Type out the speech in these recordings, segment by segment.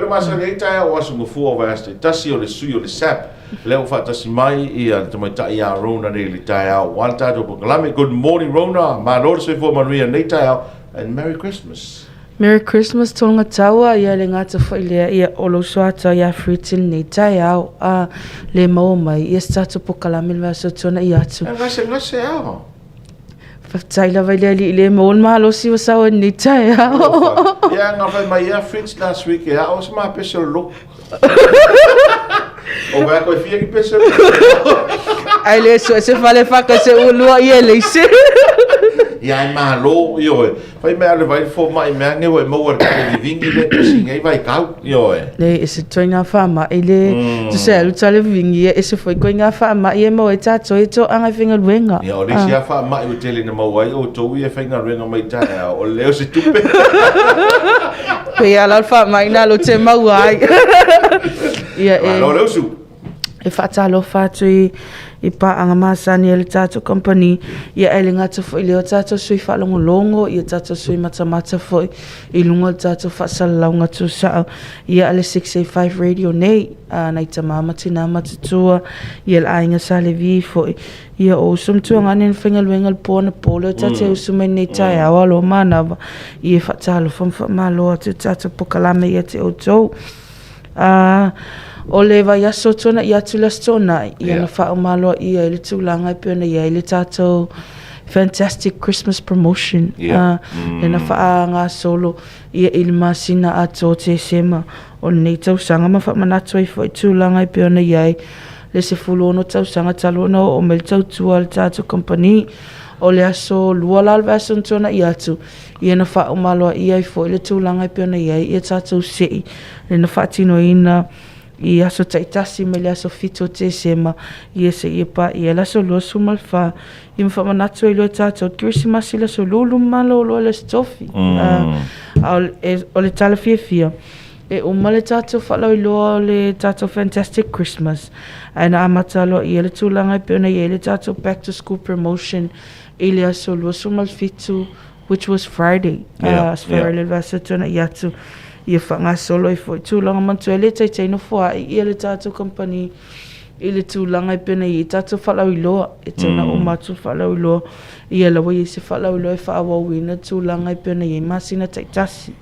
le masani ai taeao o Aso Gafua o vaiaso taitasi o le sui o le SAP lea ua faatasi mai ia le tamaitai ia Rona nei i le taeao aua le tatou polokalame. Good morning Rona, malo le soifua manuia i lenei taeao and Merry Christmas. Merry Christmas Tonga Taua, ia le gata foi lea ia o lou soatau ia Fritz i lenei taeao a le maua mai ia se tatou polokalame le vaiaso tuanai atu. E gasegase ao. Faafetai lava i le Alii le maua le malosi ua sao ai lenei taeao. Ia nga fai mai ia Fritz last week e ao se ma pese o le loku. O vai koe fia ki pese o le loku. Ai le so se fale whaka se ulua i e leise. Ia ai malo, ioe. Fai mai ale vai fo mai mea nge ua e maua le kale vivingi le pesi ngai vai kau, ioe. Le e se toi ngā whaama i le tu se alu tale vivingi e se foi koi ngā whaama i e mau e tātou e tō anga i whengaluenga. Ia, o le isi a whaama i o tele na mau ai o tō ia whaingaluenga mai taeao, o leo se tupe. Pe ia la le whaama i nā lo te maua ai. Ia e. Malo le usu. E faatalofa atu i, i paaga masani a le tatou company, ia e le gata foi i lea o tatou sui faalogologo, ia tatou sui matamata foi i luga o le tatou faasalalauga tuusao, ia a le 685 Radio nei, a nai tama ma tinā matutua, ia le aiga Sa Levi foi, ia o uso ma tuagane na faigaluega i le po anapo lea ta te usu mai nei taeao aloa manava, ia e faatalofa ma faamalo atu i le tatou pokalame ia te outou. Ā, o le vaiaso tuanaʻi atu le Aso Toonai, ia na faaumaloaʻia ai le tulaga e pei ona i ai le tatou Fantastic Christmas Promotion, ā, lea na faagasolo ia i le masina atoa o Tesema o lenei tausaga ma faamanatu ai foi tulaga e pei ona i ai le 16 tausaga talu ona oo mai le tautua a le tatou kamupani. O le aso lua la o le vaiaso na tuanaʻi atu, Ia na faaumaloaia ai foi le tulaga e pei ona i ai ia tatou se'i le na faatinoina i aso taitasi mai le aso 7 o Tesema ia seia paia le aso 24 ia ma faamanatu ai loa e tatou le Kerisimasi le aso 22 malolo le Aso Tofi. A o le tala fiafia e uma le tatou faalauiloa o le tatou Fantastic Christmas ae na amata aloaia le tulaga e pei ona i ai le tatou Back to School Promotion i le aso 27 which was Friday yeah, as far yeah. le vasa tona i atu ia whangasolo i foi tūlanga mantu e le taitai nofo ai ia le tātou company i le tūlanga i pena i tātou whalauiloa e tona o mātou whalauiloa ia lawa i se whalauiloa e whaawauina tūlanga i pena i masina taitasi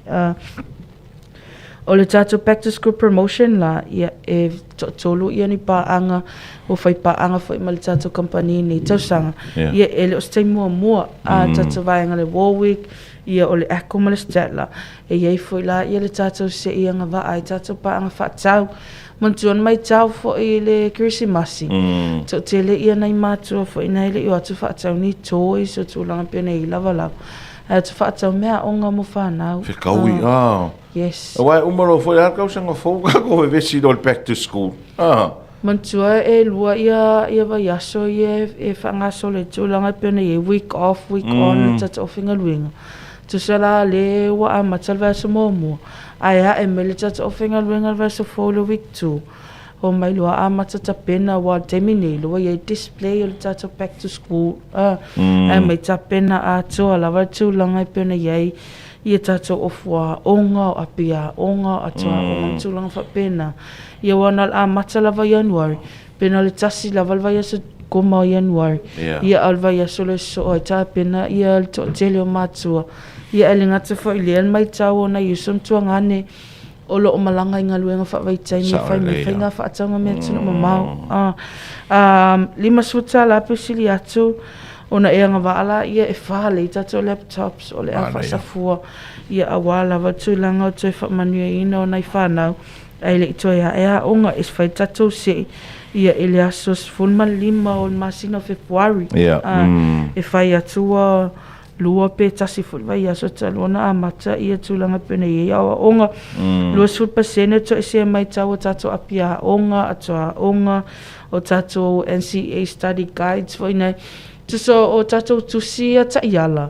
O le tatou back to school promotion la, ia e toatolu ia ni paaga, ua fai paaga foi ma le tatou kamupani i nei tausaga. Yeah. Ia e le o se taimi muamua a tatou vaega le Warwick, ia o le Acco ma le Statler. E i ai foi la ia le tatou se'i agavaa ai tatou paaga faatau. Manatua na maitau foi i le Kerisimasi, toatele ia nai matua foi nai le i o atu faatau ni toys o tulaga pei ona i ai lavalava. Ae atu faatau mea aoga mo whanau. Whekaui, ah. Yes. Aua e uma loa foi a tausaga fou kākou vevesi loa le back to school. Ah. Manatua e lua ia ia vaiaso ia e faagasolo ai tulaga e pei ona i ai week off, week on le tatou aufaigaluega. Tusa la le ua amata le vaiaso muamua, ae ae mai le tatou aufaigaluega le vaiaso fou le week 2. Homai loa amata tapena aua o le taimi nei lea ua i ai display o le tatou back to school a ae mai tapena atoa lava le tulaga e pei ona i ai ia tatou ofu aoga, o api aoga, o ato aoga ma tulaga faapena. Ia aua na o le amata lava Ianuari, pe na o le tasi lava le vaiaso koma o Ianuari, ia a o le vaiaso lea e sosoo ai tapena ia le toatele o matua. Ia ae le gata foi i lea le maitau o nai uso ma tuagane o lo o malaga i galuega faavaitaimi e fai mai faiga faatauga mea atunuu mamao. A, $50 pe sili atu ona e agavaa laia e fale i tatou laptops o le a faasafua ia aua lava tulaga o toe faamanuiaina o nai fanau ae le i toe ae aoga e fai tatou se'i ia i le aso 15 o le masina o Fepuari e fai atu ua lua pe tasi foi le vaiaso talu ona amata ia tulaga pei ona i ai aoaoga. 20% toesea mai tau o tatou api aoga, atoa aoga, o tatou NCEA study guides foi nei. Tusa o tatou tusi ia taiala,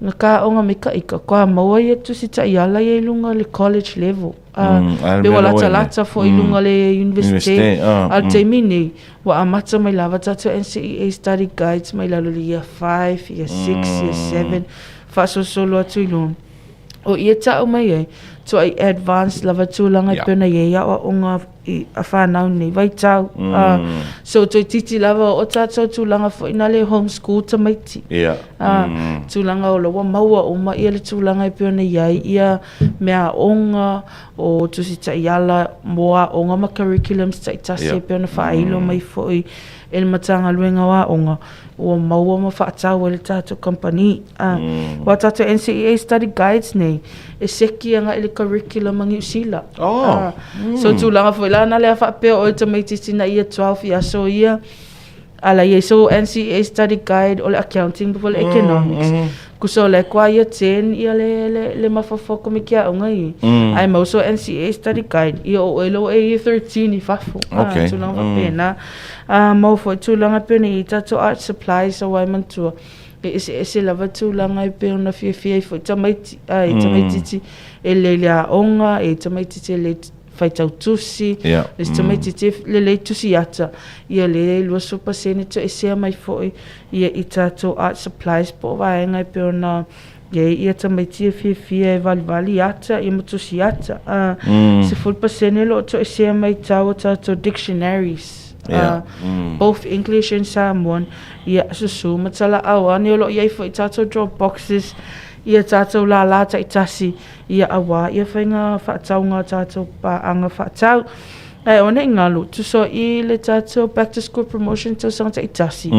na ka aoga me ka ika, kua maua ia tusi taiala ia i luga o le college level. Pe ua latalata foi i luga o le universite. A o le taimi nei, Ua amata mai lava tatou NCEA study guides mai lalo i le year 5, year 6, year 7, faasolosolo atu i luga. O ia tau mai ai, tuai advance lava tulaga e pei ona i ai aoaoga i a whanau nei vaitau. So toeitiiti lava o tatou tulaga foi na le home school tamaiti. Tulaga o la ua maua uma ia le tulaga e pei ona i ai ia mea aoga o Tusi Taiala mo aoga ma curriculums taitasi e pei ona faailo mai foi e le Matagaluega o Aoga, ua maua ma faatau ai le tatou kamupani. Aua tatou NCEA study guides nei, e seki agai i le curriculum a Niu Sila. So tulaga foi la na lea faapea o tamaitiiti na ia 12 i aso ia, ala i ai so NCEA study guide o le accounting po o le economics. Kusa o le koa ia 10 ia le mafaufau komiti aoga i. Ae mau so NCEA study guide ia o oe lo e ia 13 i fafo. Tulaga faapena. Mau foi tulaga pei ona i ai tatou art supplies aua e manatua e eseese lava tulaga e pei ona fiafia ai foi tamaiti, ai tamaitiiti e lelei i le aoga, e tamaitiiti e lelei faitau tusi, le isi tamaitiiti e lelei tusi ata, ia lea e 20% toesea mai foi ia i tatou art supplies po o vaega e pei ona i ai ia tamaiti e fiafia e valivali ata ia ma tusi ata. 10% lo o toesea mai tau o tatou dictionaries. Both English and Samoan, ia susu ma talaau ane o lo o i ai foi tatou draw boxes ia tatou lālā taitasi ia auā ia faiga faatauga o tatou paaga faatau. Ae ona i galu, tusa i le tatou back to school promotion tausaga taitasi,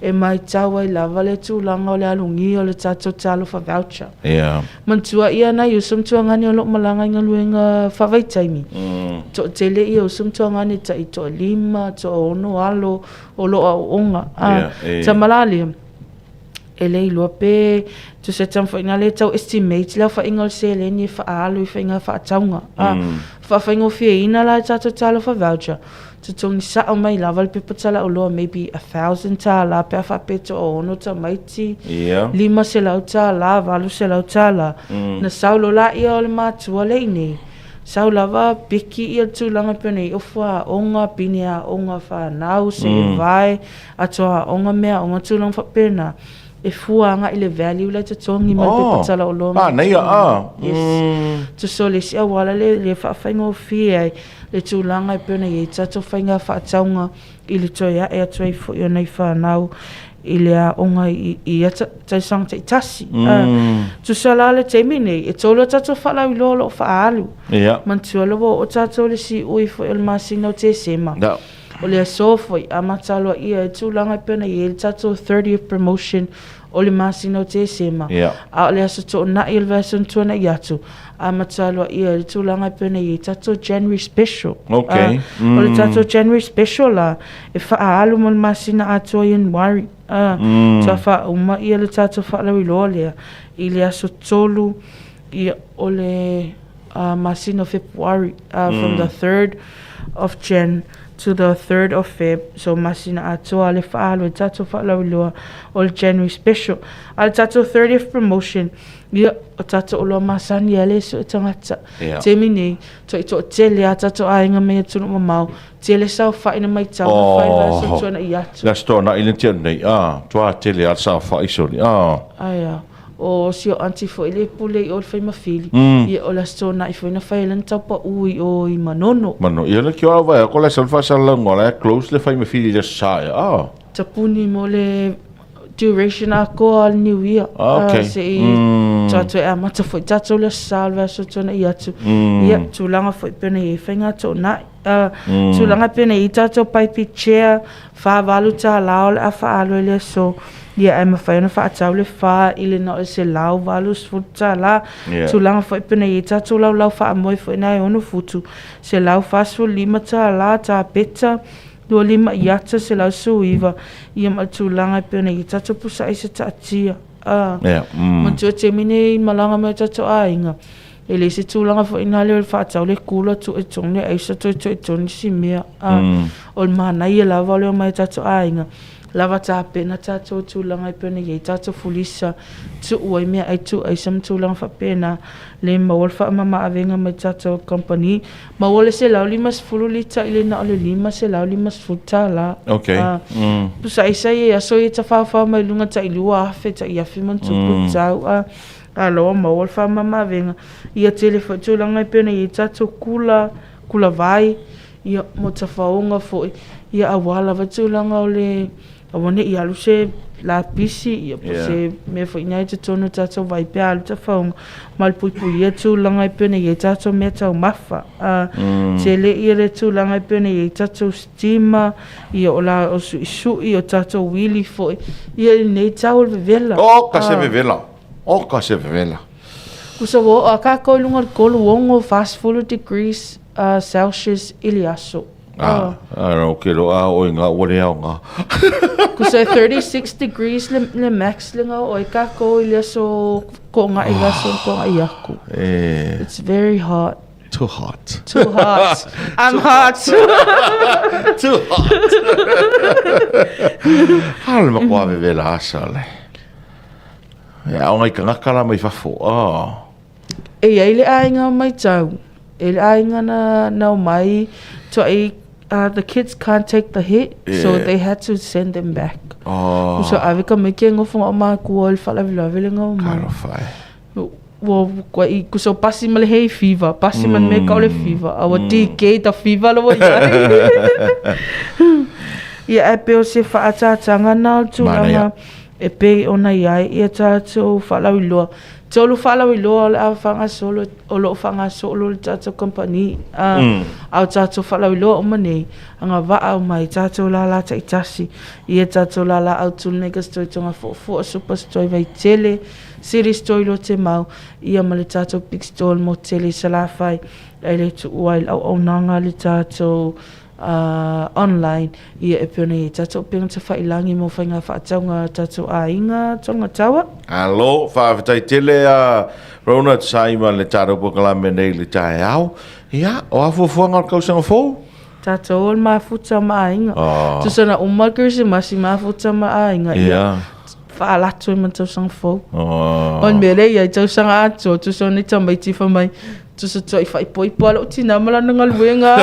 e maitau ai lava le tulaga o le alugia o le tatou talofa voucher. Manatua ia nai uso ma tuagane o lo o malaga i galuega faavaitaimi, toatele ia uso ma tuagane tai toalima, toaono alo o lo o aooga. Tama la lea, e le iloa pe tusa tama foi na le tau estimate le aofaiga o le seleni e faaalu i faiga faatauga. Faafaigofieina la e tatou talofa voucher, totogi sao mai lava le pepa talauloa maybe $1,000 pe a faapea e toaono tamaiti, $500, $800. Na sau loa laia o le matua lea i inei, sau lava piki ia le tulaga e pei ona i ai ofu aoga, pine aoga a fanau, seevae, Atoa aoga mea aoga tulaga faapena e fua agai i le value la e totogi mai le pepa talaoloa ma Manaia a. Yes. Tusa o le isi auala lea e faafaigofie ai le tulaga e pei ona i ai tatou faiga faatauga i le toe ae atu ai foi o nai fanau i le aoga i ia tausaga taitasi. Tusa la le taimi nei, e tolu a tatou faalauiloa o lo o faaalu. Manatua lava ua oo tatou i le siui foi o le masina o Tesema. O le aso foi, amata aloaia ai tulaga e pei ona i ai le tatou 30th promotion o le masina o Tesema. A o le aso Toonai o le vaiaso na tuanai atu, amata aloaia ai le tulaga e pei ona i ai tatou January special. O le tatou January special la, e faaalu mo le masina atoa Ianuari. Faatoa faauma ia le tatou faalauiloa lea i le aso 3 ia, o le masina o Fepuari, from the 3rd of Jan to the 3rd of Feb, so masina atoa le faaalu e tatou faalauiloa o le January special. A le tatou 30th promotion, ia, o tatou oloa masani a le sue tagata. Taimi nei, toi toatele a tatou aiga mai atunuu mamao, tele saofai na maitau na whai vaiaso tuanai atu. Le aso toanai le tia nei, toa tele a le saofai soli, Aia. O si o aunty foi le pule i o le Faimafili, ia o le aso Toonai foi na fai ai lana taupaʻu i o i Manono. Manono. Ia le ki o au vai ko le sal faasalalauga la e close le Faimafili i le aso Sa ea. Tapuni mo le duration atoa a le New Year. Se i tatou e amata foi tatou le aso Sa o le vaiaso Tuanai atu. Ia, tulaga foi pei ona i ai faiga Toonai. Tulaga pei ona i ai tatou paipi chair, $48 o le a faaalu ai le aso, ia ae mafai ona faatau le fa i le na o le $180. Tulaga foi pei ona i ai tatou laulau faamoe foi na e 6 futu, $145, tapeta 25 iata, 119, ia ma le tulaga e pei ona i ai tatou pusa aisa taatia. Manatua taimi nei malaga mai o tatou aiga, E le se tulaga foi na lea o le faatau le kula tuu i totonu le aisa toe tuu i totonu isi mea. O le manaia lava o le omai o tatou aiga, lava tapena tatou tulaga e pei ona i ai tatou fulisa, tuu ai meaai tuu aisa ma tulaga faapena, le maua le faamama avega mai tatou kamupani. Maua le 150 lita i le na o le $550. Pusa aisa ia i aso ia e tafaofao mai luga tai 2000 tai 1000 ma ona tupu tau. A la ua maua le faamamaavega. Ia tele foi tulaga e pei ona i ai tatou kula, kula vai, ia mo tafaoga foi, ia aua lava tulaga o le aua ne i alu se lapisi ia po o se mea foi lea i totonu o tatou vai pe a alu tafaoga malupuipuia tulaga e pei ona i ai tatou meataumafa. Tele ia le tulaga e pei ona i ai tatou steamer, ia o la o suisui, o tatou uili foi, ia i lenei tau o le vevela. Oka se vevela! Oka se vevela! Tusa ua oo lava tatou i luga o le 36, 40 degrees Celsius i le aso. Ah, ah, ou te iloa a oo i ina ua le aoga. Tusa e 36 degrees le, le max le na oo ai tatou i le aso toonai, le aso toonai aku. Eh. It's very hot. Too hot. Too hot. I'm hot. Too hot. A le matua vevela asa le. E aoga i tagata la mai fafo. Oh. E i ai le aiga o Maitau, e le aiga na, na omai, tuai, the kids can't take the heat, yeah. so they had to send them back. Oh. So ave ka mai ke ngofonga o mākua o le faalavelave le ngau mai. Talofa e. Ua kua i kusa o pasi ma le hay fever, pasi ma le mea kau le fever, a ua DK ta fever la ua iai. Ia ae pei o se faaataataga na o le tulaga e pei ona i ai ia tatou faalauiloa. Tolu faalauiloa o le a faagasolo, o lo o faagasolo le tatou kamupani, a o tatou faalauiloa uma nei, agavaa uma ai tatou lala taitasi, ia tatou lala autu Mega Store Togafuafua, Super Store Vaitele, City Store i Lotemau, ia ma le tatou Big Store i le Motele i Salafai, ae le tuua ai le auaunaga a le tatou online, ia e pei ona i ai tatou upega tafailangi mo faiga faatauga a tatou aiga Tonga Taua. Alo, faafetai tele a Rona Tsai ma le tatou polokalame nei i le taeao. Ia, o a fuafuaga o le tausaga fou? Tatou o le mafuta ma aiga. Oh. Tusa na uma le Kerisimasi mafuta ma aiga. Ia. Yeah. Faalato i ma tausaga fou. Oh. O le mea lea i ai tausaga atoa, tusa o nei tamaiti fai mai, tusa toa i faaipoipo a lou tinā ma lana galuega.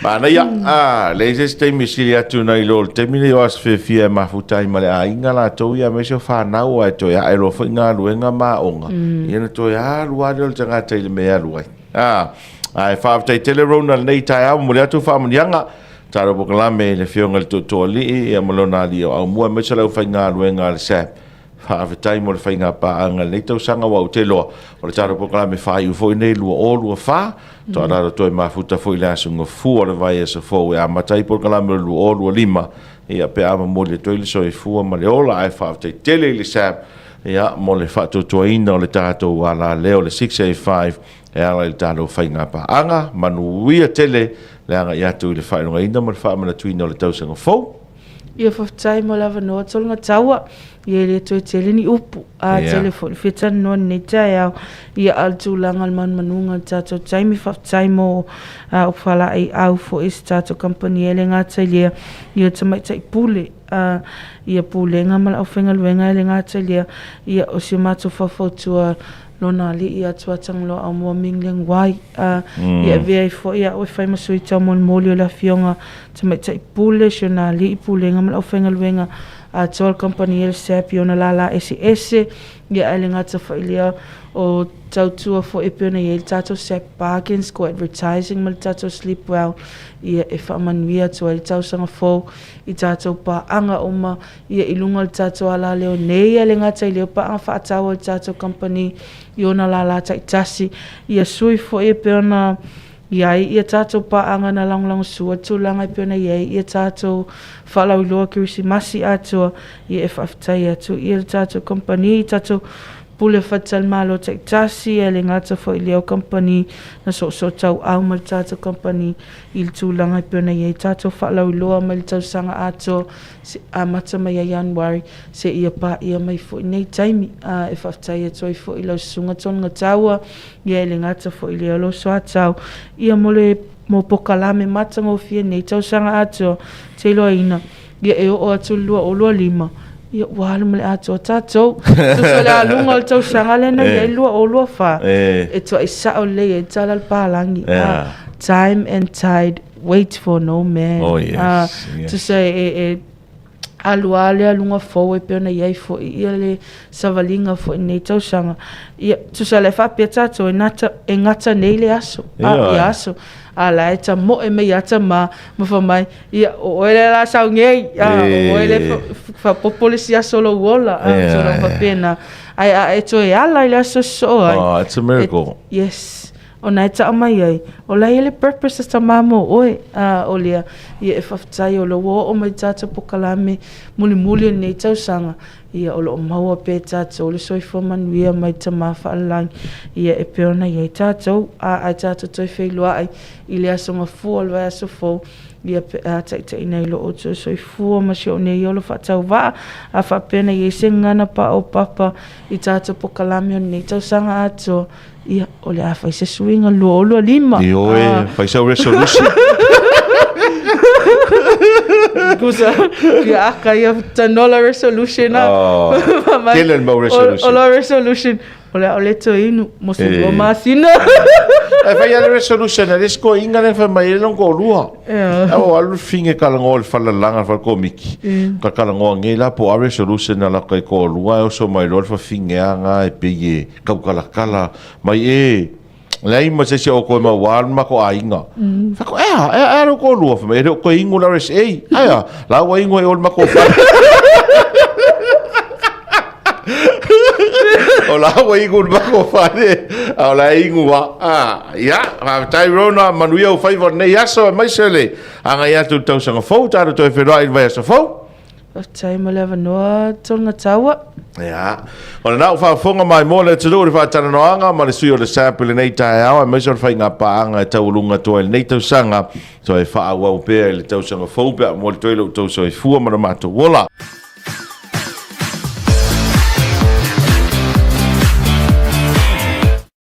Manaia, ah, leai se isi taimi e sili atu nai lo le taimi nei o aso fiafia e mafuta ai ma le aiga latou ia aemaise o fanau ae toe ae loa foi galuega ma aoga, ia ona toe alu lava lea o le tagata i le mea e alu ai. Ah, ae faafetai tele Rona i lenei taeao, momoli atu faamanuiaga talo polokalame i le Afioga i le Tootooalii ia ma lona alii o Aumua aemaise o le aufaigaluega a le SAP. Faafetai mo le faiga paaga i lenei tausaga aua ou te iloa o le tatou polokalame faaiu foi lenei 2024, toa lalo toe mafuta foi i le aso Gafua o le vaiaso fou e amata ai polokalame o le 2025, ia pe a momoli atu ai le soifua ma le ola. Ae faafetai tele i le SAP ia mo le faatuatuaina o le tatou alaleo le 685 e ala i le tatou faiga paaga. Manuia tele le agai atu i le faailogaina ma le faamanatuina o le tausaga fou. Ia faafetai mo le avanoa Tolga Taua. Ia e le toe tele ni upu, a yeah. tele foi le fia talanoa lenei taeao. Ia a o le tulaga o le manumanuga o le tatou taimi, faafetai mo upu faalaeiau foi i se tatou kamupani e le gata i lea, ia tamaitai pule, ia pulega ma le aufaigaluega e le gata i lea, ia o si o matou faufautua lona alii ia Tuatagaloa Aumua Ming Leng Wai, ia avea ai foi au e fai ma sui taumolimoli o le afioga Tamaitai Pule, si ona alii pulega ma le aufaigaluega atoa o le kamupani LSAP i ona lālā eseese, ia ae le gata foi i lea o tautua foi e pei ona i ai le tatou SAP Bargains, Go Advertising ma le tatou Sleep Well, ia e faamanuia atu ai le tausaga fou i tatou paaga uma ia i luga o le tatou alaleo nei, ae le gata i lea o paaga faataua a le tatou kamupani i ona lālā taitasi, ia sui foi e pei ona I ai ia tatou paaga na lagolagosua tulaga e pei ona i ai ia tatou faalauiloa Kerisimasi atoa, ia e faafetai atu ia le tatou kamupani i tatou pule faletalimalo taitasi, ae le gata foi i lea o kamupani na soosootauau ma le tatou kamupani i le tulaga e pei ona i ai tatou faalauiloa mai le tausaga atoa se amata mai ia Ianuari seia paia mai foi nei taimi. A e faafetai atu ai foi i lau susuga Tonu Gataua Ia e le gata foi i lea o lou soatau, ia mo le mo pokalame matagofie nei tausaga atoa, te iloaina, ia e oo atu le 2025, ia ua alu ma le atoa tatou. Tusa o le aluga o le tausaga lea na i ai le 2024, e tuai sao lelei ai le tala a le palagi. Time and tide wait for no man. Oh, yes, yes. Tusa e, e, e. Alu lava le aluga fou e pei ona i ai foi ia le savaliga foi i lenei tausaga. Ia, tusa la e faapea tatou e gata, e gata nei le aso, a, ia aso, a la e tamoe mai ia tama ma fai mai, ia, o oe lea o le a sau nei, a, o oe lea e faaopoopo le isi aso o lou ola, a, tulaga faapena. Ae a e toe ala i le aso e sosoo ai. Oh, it's a miracle. Yes. O na e tau mai ai, o la e i ai le purpose a tama mo oe, a o lea, ia e faafetai o lea ua oo mai tatou pokalame mulimuli o lenei tausaga, ia o lo o maua pea e tatou le soifua manuia mai tama faalelagi, ia e pei ona i ai tatou, a ae tatou toe feiloai i le aso gafua o le vaiaso fou, ia pe a taitaiina ai lo outou soifua ma si ou nei ola faatauvaa, a faapea na i ai se gagana paopapa i tatou pokalame o lenei tausaga atoa, Ia, o le a fai se suiga 2025. Ioe, ah. fai sau resolution. Kusa, ia aka ia tanola resolution a. Oh, tele le mau resolution. O la resolution. O le a o le toe inu mo se lua masina. E fai ale resolution, ale sko inga le fai mai ele ko lua. Yeah. O alu finge kalango le falalanga fal komiki. Ka kalango nge la po a resolution ala kai ko lua e oso mai lo le fa finge anga e pe ye. Kaukalakala mai e leai ma se isi o koe mau ua alu mako aiga. Mm. Fako ea, ea, ea lo ko lua fai e le o koe ingo la res ei. Aia, la ua ingo e o le mako whare. o la ua ingo le mako whare, a o la ingo wa. Ah, ia, faafetai Rona, manuia o faiva o lenei aso, e mai se le agai atu i le tausaga fou, tātou toe whenua i le vaiaso fou. Faafetai mo le avanoa Tonga Taua. Ia. O lena ua faafofoga mai mo le atunuu i le faatalanoaga ma le sui o le SAP i lenei taeao aemaise o le faiga paaga e taualuga atu ai i lenei tausaga toe faaauau pea i le tausaga fou pe a momoli atu ai lo outou soifua ma lo matou ola.